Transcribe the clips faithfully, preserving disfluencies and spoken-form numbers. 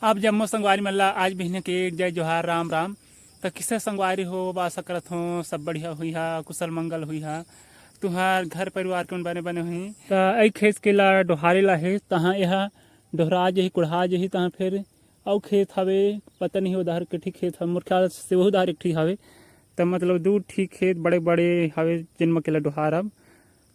आप जम्मो संगवारी मन ला आज बिहने के एक जय जोहार, राम राम। त किसे संगवारी हो, आशा करत हो सब बढ़िया हुई हा, कुशल मंगल हुई हा, तुहार घर परिवार के मन बने बने हुई। त ए खेत के ला डोहारे ला हे, तहाँ एहा डोहरा जही, कुढ़ा जही, तहाँ फिर अउ खेत हवे, पता नहीं उधार के ठी खेत हवे, मोर ख्याल से वहू उधार एक ठी हवे। त मतलब दू ठी खेत बड़े बड़े हवे, जिन म के ला डोहारब।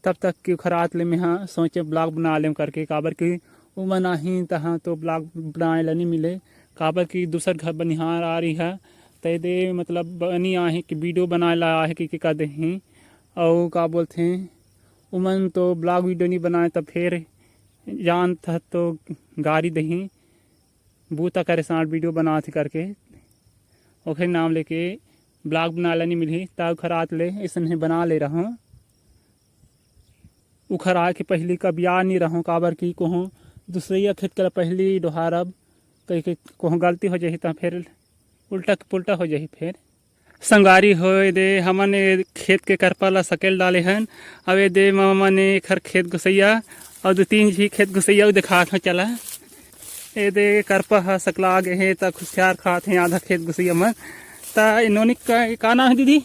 तब तक के ओखर आत ले मेहा सोचे vlog बना लेम करके, काबर कि उमन आही तहाँ तो vlog बनाए ला नहीं मिले, काबर कि दूसर घर बनिहार आ रही है, त एदे मतलब बनी आहे कि video बनाए ला आहे कि, कि कर देही। अउ का बोलथे, उमन तो vlog video नहीं बनाए, त फिर जानत ह तो गारी देही, बूता करे साथ video बनात हे करके, ओखरे नाम लेके vlog बनाए ला नहीं मिलही, त ओखर आत ले अइसन हे बना ले रहूँ। उखर आके पहली कबिया नहीं रहूँ, काबर कि कहूँ दूसरैया खेत के ला पहली डोहारब कहि के कहूँ गलती हो जाही, त फिर उल्टा के पुल्टा हो जाही। फिर संगवारी हो, एदे हमन ए खेत के करपा ला सकेल डाले हन। अब एदे ममा ने एखर खेत गुसैया, अउ दू तीन झी खेत गुसैया अउ देखात हो चला। एदे करपा ह सकला गे हे, त खुसियार खात हे आधा खेत गुसैया मन। त ए नोनी का, का नाम हे दीदी?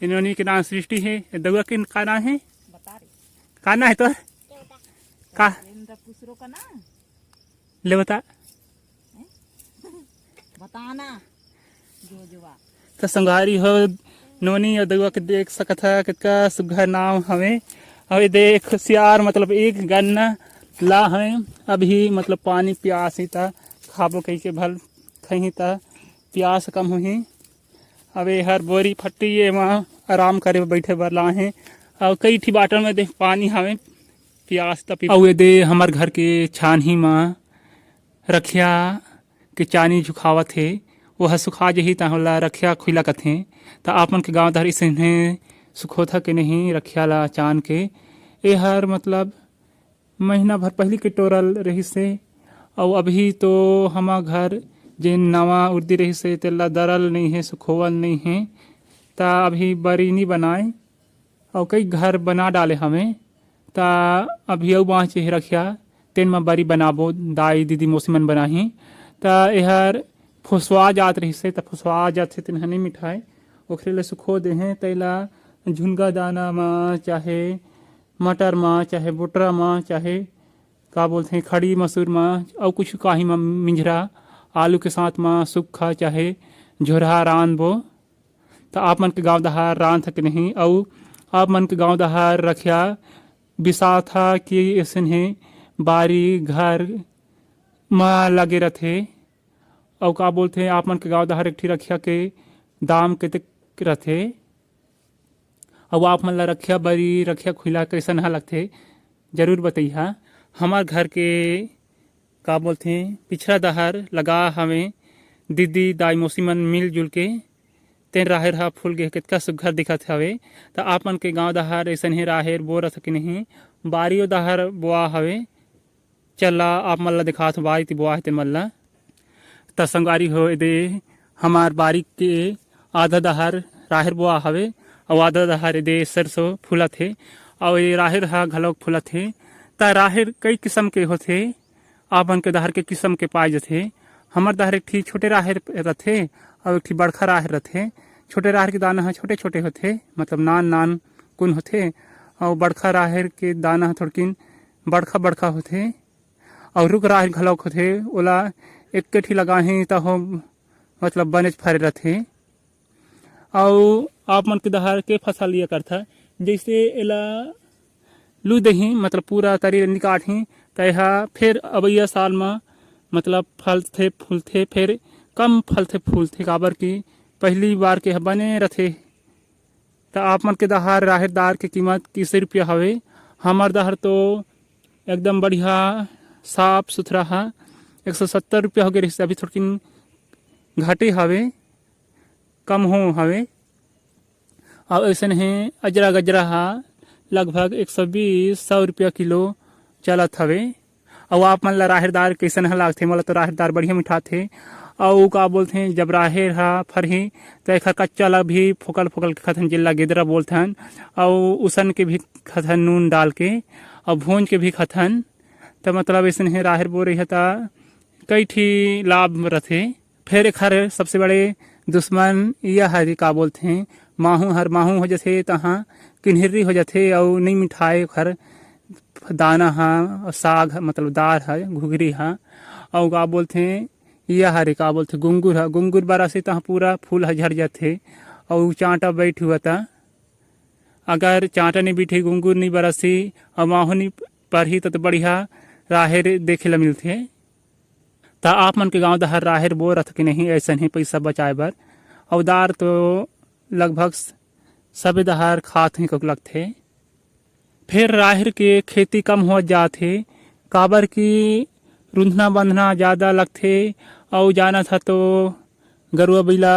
ए नोनी के नाम सृष्टि हे। ए दउआ के का नाम हे? बता रे। का नाम हे तोर? का? इंद्र पुसरो का ना? ले बता। बताना। जो जुआ। त संगवारी हो, नोनी अउ दउआ के देख सकत ह, कतका सुग्घर नाव हवे। अउ ए देख, सियार मतलब एक गन्ना ला हवे। अभी मतलब पानी पियास ही त खाबो कहि के भल खही त पियास कम होही। अब एहर बोरी फट्टी एमा आराम करे बर, बैठे बर लाहे। अउ कई ठी बाटल में देख पानी हवे, पियास त पी। अउ एदे हमर घर के छानही म रखिया के चानी झुकावत हे, ओह सुखा जही, त ओला रखिया खुइला कथे। त आप मन के गांव डहर इसने सुखोथा के नहीं रखिया ला चान के? एहर मतलब महीना भर पहिली के टोरल रहिस हे, अउ अभी तो हमर घर जेन नवा उर्दी रहिस हे, तेला दरल नहीं हे, सुखोवल नहीं हे, त अभी बरी नहीं बनाए। अउ कई घर बना डाले हवे, त अभी अउ बाँचे हे रखिया, तेन म बरी बनाबो, दाई, दीदी, मौसी मन बनाही। त एहर फुसवा जात रहिस हे, त फुसवा जात हे, तेन ह नइ मिठाय, ओखरे ले सुखो देहे। तेला झुनगा दाना म, चाहे मटर म, चाहे बोटरा म, चाहे का बोलथे, खड़ी मसूर म, अउ कुछ काही म मिंझरा, आलू के साथ म सुक्खा, चाहे झोरहा रांधबो। त आप मन के गांव डहार रांध के नहीं, अउ आप मन के गांव डहार रखिया बिसाथा के अइसन हे, बारी घर म लगे रथे। अउ का बोलथे, आप मन के गांव डहार एक ठी रखिया के दाम कतेक रथे? अउ आप मन ला रखिया बरी, रखिया खुइला कइसन ह लगथे, जरूर बतइहा। हमर घर के का बोलथे, पिछला डहार लगा हवे, दीदी, दाई, मौसी मन मिलजुल के तेन राहेर ह फूल गे, कतका सुग्घर दिखत हवे। त आप मन के गांव डहार अइसन हे राहेर बोरत हे कि नहीं? बारी ओ डहार बोआ हवे। चल ला, आप मन ला दिखात हूँ, बारी ती बोआ हे तेन मन ला। त संगवारी हो, एदे हमार बारी के आधा डहार राहेर बोआ हवे, अउ आधा डहार एदे सरसों फूलत हे, अउ ये राहेर ह घलोक फूलत हे। त राहेर कई किसम के होथे, आप मन के डहार के किसम के पाए जथे। हमर डहार एक ठी छोटे राहेर रथे, अउ एक ठी बड़खा राहेर रथे। छोटे राहेर के दाना ह छोटे-छोटे होथे, मतलब नान-नान कुन होथे, अउ बड़खा राहेर के दाना ह थोड़किन बड़खा-बड़खा होथे, अउ रुख राहेर घलोक होथे। ओला एक ठी लगाही त हो, मतलब बनेच फरे रथे। अउ आप मन के डहार के फसल ये करथा, जइसे एला लू देही, मतलब पूरा तरी ल निकाटही, त एहा फेर अवइया साल म मतलब फलथे फूलथे, फेर कम फलथे फूलथे, काबर कि पहिली बार के ह बने रथे। त आप मन के डहार राहेर दार के कीमत कइसे रुपया हवे? हमर डहार तो एकदम बढ़िया साफ सुथरा ह एक सौ सत्तर रुपया हो गे रहिस, अभी थोड़किन घटे हवे, कम हो हवे। अउ अइसन हे अजरा गजरा ह लगभग एक सौ बीस, सौ रुपया किलो चलत हवे। अउ आप मन ला राहेर दार कइसन ह लागथे? मोला तो राहेर दार बढ़िया मिठाथे। अउ का बोलथे, जब राहेर ह फरही त एखर कच्चा ला भी फोकल फोकल के खाथन, जेला गेदरा बोलथन, अउ उसन के भी खाथन नून डाल के, अउ भूंज के भी खाथन। त मतलब अइसन हे राहेर बो रही त कई ठी लाभ रथे। फेर एखर सबसे बड़े दुश्मन यह हरे, का बोलथे, माहू हर, माहू हो जथे तहाँ किन्हिर्री हो जथे अउ नइ मिठाए ओखर दाना ह, साग ह, मतलब दार ह, घुघरी ह। अउ का बोलथे, यह हरे, का बोलथे, गुंगुर ह, गुंगुर बरसे तहाँ पूरा फूल ह झड़ जथे अउ चांटा बैठ हुआ त अगर चांटा नइ बिठही, गुंगुर नइ बरसही अउ माहू नइ परही, त, त बढ़िया राहेर देखे ल मिलथे। त आप मन के गांव डहर राहेर बोरत कि नहीं, अइसन ही पइसा बचाए बर? अउ दार तो लगभग सबे डहर खात ही कक लगथे। फेर राहेर के खेती कम हो जात हे, काबर कि रुंधना बंधना जादा लगथे, अउ जानत ह तो गरुआ बइला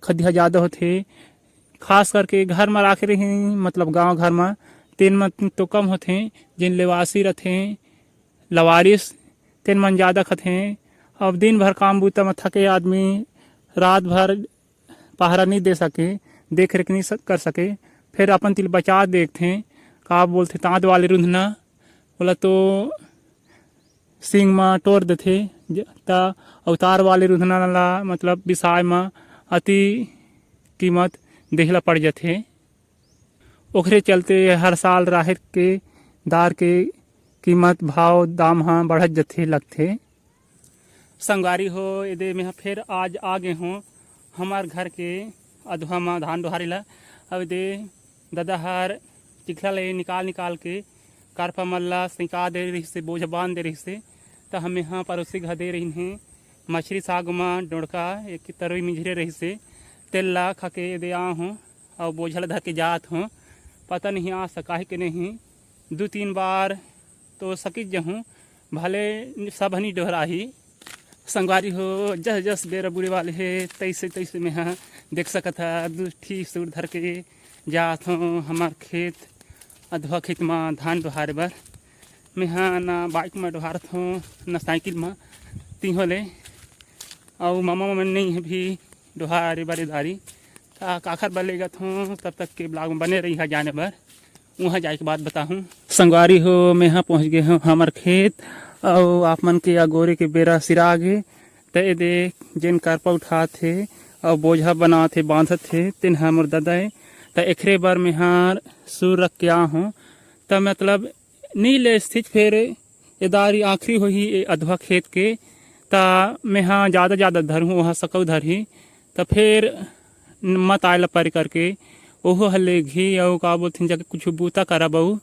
खदिहा जादा होथे। खास करके घर म राखे रही, मतलब गांव घर म, तेन मन तो कम होथे। जेन लेवासी रथे, लवारिस, तेन मन जादा खथे। अब दिन भर काम बूता म थके आदमी रात भर पहरा नइ दे सके, देख रेख नइ स-, कर सके, फेर अपन तिल बचा देखथे, का बोलथे, तांत वाले रुंधना, ओला तो सींग म टोर देथे। ज-, त अवतार वाले रुंधना ला, मतलब, बिसाए म अति कीमत देहे ला पड़ जथे। ओखरे चलते हर साल राहेर के दार के कीमत, भाव, दाम ह बढ़त जथे, लगथे। संगवारी हो, एदे मेंहा फेर आज आ गे हों हमर घर के अधवा म धान डोहारे ला। अब एदे ददा हर चिखला ले निकाल निकाल के करपा मन ला सिंका दे रहिसे, बोझा बांध दे रहिसे। त हमें हा परोसी घर दे रहिन हे मछरी साग म डोड़का एक तरोई मिंझरे रहिसे, तेल ला खा के एदे आ हों अउ बोझा ला धर के जात हों। पता नहीं आ सकाही के नहीं, दू तीन बार तो सकिच जहूँ, भले सब हनी डोहराही। संगवारी हो, जस जस बेरा बुड़े वाले हे, तैसे तैसे में हा देख सकत हा, दू ठी सूर धर के जात हों हमर खेत, अधवा खेत म धान डोहारे बर। में हा ना बाइक म डोहारत हों, ना साइकिल म, तिहो ले। अउ मामा मन नहीं हे भी डोहारे बर दारी, त काखर बर लेगत हों, तब तक के ब्लॉग म बने रही हा जाने बर। उहाँ जाए के बाद बताहूँ। संगवारी हो, मेंहा पहुँच गे हों हमर खेत, अउ आप मन के अगोरे के बेरा सिरा गे। त एदे जेन करपा उठात हे अउ बोझा बनात हे, बांधत हे, तेन ह मोर ददा ए। त एखरे बर मेंहा सुर रख के आ हों। त मतलब नी ले स्थित फेर एदारी आखिरी होही ए अधवा खेत के, त मेंहा जादा जादा धरहूँ, ओहा सकऊ धरही, त फेर मत आए ला परे करके ओहो ह लेगही, अउ का बोलथिन, जाके कुछु बूता करब अउ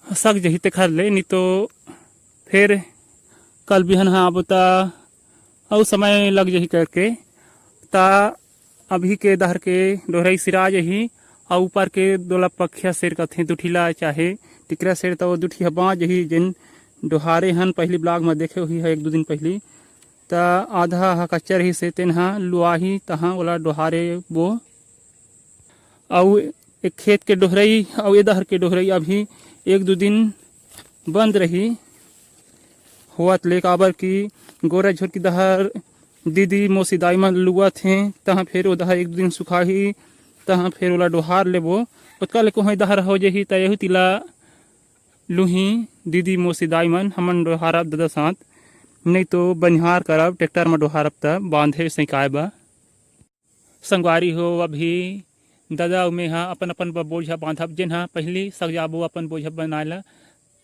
सक जही तेखर ले, नी तो फेर कल बिहन ह आबो त अउ समय लग जही करके। त अभी के डहर के डोहरई सिरा जही, अउ ऊपर के दोला पखिया सेर कथे, दुठिला चाहे टिकरा सेर, त ओ दुठिया बांच जही, जेन डोहारे हन, पहिली ब्लॉग म देखे होही ह एक दू दिन पहिली। त आधा ह कच्चा रहिसे, तेन ह लुआही, तहाँ ओला डोहारे बो। अउ एक खेत के डोहरई अउ ए डहर के डोहरई अभी एक दू दिन बंद रही होवत ले, काबर कि गोरा झोरकी डहर दीदी मौसी दाई मन लुवत हें, तहाँ फेर ओ डहर एक दू दिन सुखाही, तहाँ फेर ओला डोहार लेबो। ओतका ले कोहे डहर हो जही, त एहू तिला लुही दीदी मौसी दाई मन, हमन डोहारब ददा साथ, नहीं तो बनिहार करब, ट्रैक्टर म डोहारब, त बांधे सैकाए बर। संगवारी हो, अभी ददा अउ मेंहा अपन अपन ब-, बोझा बांधब, जेन ह पहिली सग जाबो अपन बोझा बनाए ला,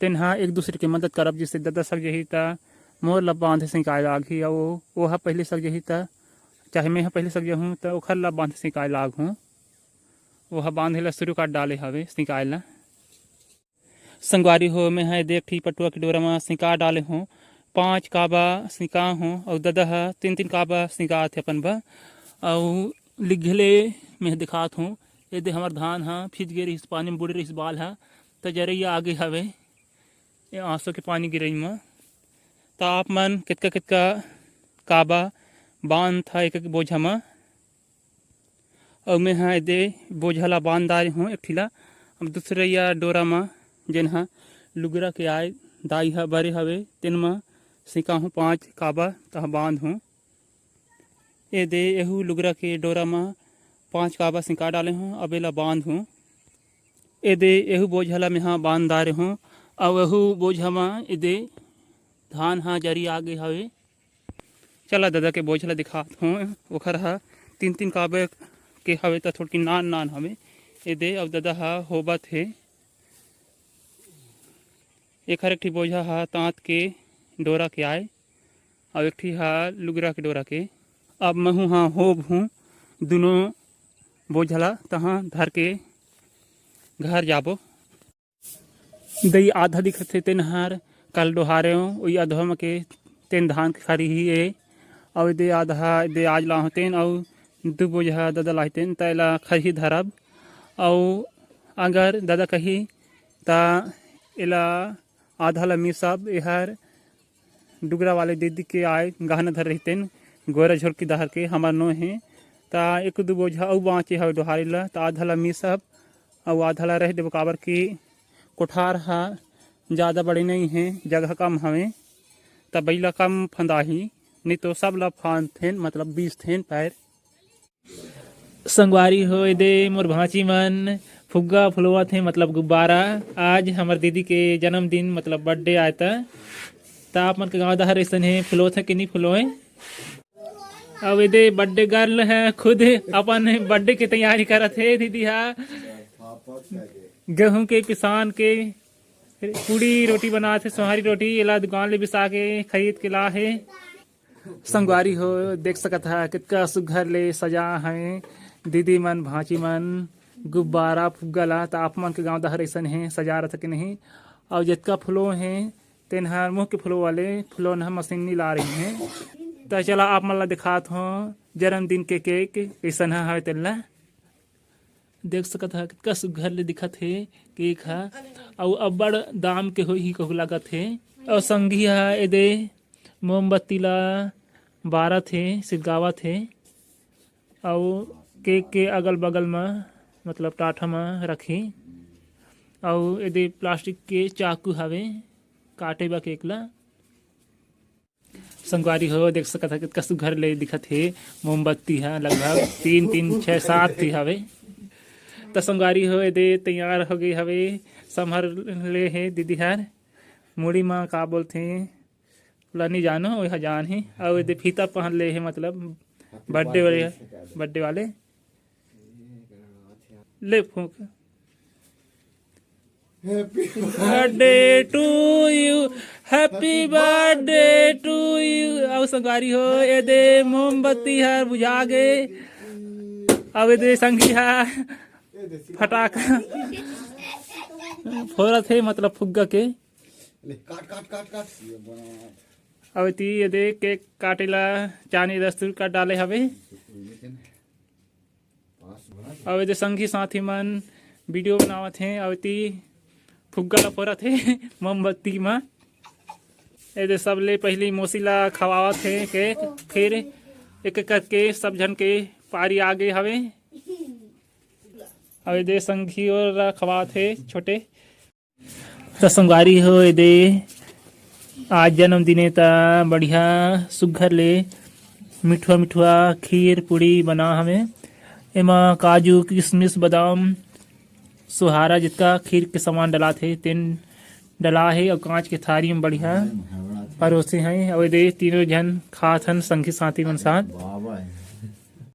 तेन ह एक दूसरे के मदद करब, जिससे ददा सग जही त मोर ला बांधे सिंकाए लागही, अउ ओहा पहिली सग जही त, चाहे मेंहा पहिली सग जहूँ, त ओखर ला बांधे सिंकाए लागहूँ। ओहा बांधे ला शुरू कर डाले हवे सिंकाए ला। संगवारी हो, मेंहा एदे एक ठी पटुआ के डोरा म सिंका डाले हों। पांच काबा सिंका हों अउ ददा ह तीन तीन काबा सिंकात हे अपन बर। अउ लिग्घे ले मेंह दिखात हों, एदे हमर धान ह फिज गे रिहिस, पानी म बूड़े रिहिस बाल ह, त जरई आगे हवे ए आंसू के पानी गिरई म। त आप मन केतका केतका काबा बांधथा एक एक बोझा म? अउ मेंहा एदे बोझा ला बांध डारे हों एक ठी ला। अब दूसरइया डोरा म, जेन ह लुगरा के आय, दाई ह बरे हवे, तेन म सिंकाहूँ पांच काबा, तह बांध हों। एदे एहू लुगरा के डोरा म पांच काबा सिंका डाले हों, अब एला बांध हों। एदे एहू बोझा ला मेंहा बांध डारे हों, अउ एहू बोझा म एदे धान ह जरी आगे हवे। चला ददा के बोझ ला दिखात हों, ओखर ह तीन तीन काबे के हवे, त थोड़की नान नान हवे। ए दे, अब ददा ह होबत हे। एखर एक ठी बोझा ह तांत के डोरा के आय, अउ एक ठी ह लुगरा के डोरा के। अब महू ह होब हूँ दुनों बोझा ला, तहाँ धर के घर जाबो। दई आधा दिखत हे, तेन हर काल डोहारेंव, ओई अधवा म के तेन धान के खरही ए, अउ दे आधा दे आज लाहूँ तेन, अउ दू बोझा ददा लाही तेन, त एला खरही धरब। अउ अगर ददा कही, त एला आधा ला मिसब, एहर डुगरा वाले दीदी के आय गहना धर रहितेन, गोरा झोरकी डहर के हमर नो हे, त एक दू बोझा अउ बाँचे हवे डोहारे ला, त आधा ला मिसब अउ आधा ला रह देबो, काबर कि कोठार ह जादा बड़े नइ हे, जगह कम हवे, त बइला कम फंदाही, नइ तो सब ला फांदथेन, मतलब बीसथेन पैर। संगवारी हो, ए दे मोर भांची मन फुग्गा फुलवात हे, मतलब गुब्बारा। आज हमर दीदी के जन्मदिन, मतलब बर्थडे आय त, त आप मन के गांव डहर अइसन हे, फुलवात हे कि नहीं फुलवाए? अब ए दे बर्थडे गर्ल है, खुद अपन बर्थडे के तैयारी करत हे दीदी हा। गेहूं के पिसान के पूड़ी रोटी बनात हे, सोहारी रोटी, एला दुकान ले बिसा के खरीद के ला हे। संगवारी हो, देख सकत हा, कितका सुग्घर ले सजा हे दीदी मन, भांची मन, गुब्बारा, फुग्गा ला। त आप मन के गांव डहर अइसन हे, सजा रथे कि नहीं? अउ जतका फुलो हे, तेन हर मुंह के फुलो वाले फुलोन ह मशीन नी ला रही हे। त चला, आप मन ला दिखात हों, जन्मदिन के केक कइसन ह हवे, तेन ला। देख सकत हा, कितका सुग्घर ले दिखत हे केक हा, अउ अब्बड़ दाम के होही कहू लागत हे। अउ संगी हा, ए दे मोमबत्ती ला बारत हे, सिदगावत हे, अउ केक के अगल-बगल म, मतलब टाठा म रखही, अउ ए दे प्लास्टिक के चाकू हवे काटे बा केक ला। संगवारी हो, देख सकत हा, कितका सुग्घर ले दिखत हे। मोमबत्ती हा लगभग तीन, तीन, छह, सात ठी हवे। त संगवारी हो, ए दे तैयार हो गे हवे, संभर ले हे दीदी हर। मुड़ी मा का बोलथे, ओला नी जानो, ओहा जान हे। अउ ए दे फीता पहन ले हे, मतलब बर्थडे वाले, बर्थडे वाले। ले फूंक। Happy birthday to you, happy birthday to you। अउ संगवारी हो, ए दे मोमबत्ती हर बुझा गे। अउ ए दे संगी हा फटाका फोरत हे, मतलब फुग्गा के। ले, काट, काट, काट, काट। अउ एती ए दे केक काटे ला चानी दस्तूर कर डाले हवे। अउ एदे संगी साथी मन वीडियो बनावत हे, अउ एती फुग्गा ला फोरत हे मोमबत्ती म। एदे सबले पहिली मौसी ला खवावत हे केक, फिर एक एक करके सब झन के पारी आ गे हवे। अउ एदे संगी और ला खवावत हे छोटे। त संगवारी हो, एदे आज जन्मदिन ए, त बढ़िया सुग्घर ले मिठुआ मिठुआ खीर पूड़ी बना हवे। एमा काजू, किसमिस, बादाम, सुहारा, जितका खीर के सामान डलात हे, तेन डला हे अउ कांच के थारी म बढ़िया परोसे हे। अउ एदे तीनों झन खात हन संगी साथी मन साथ।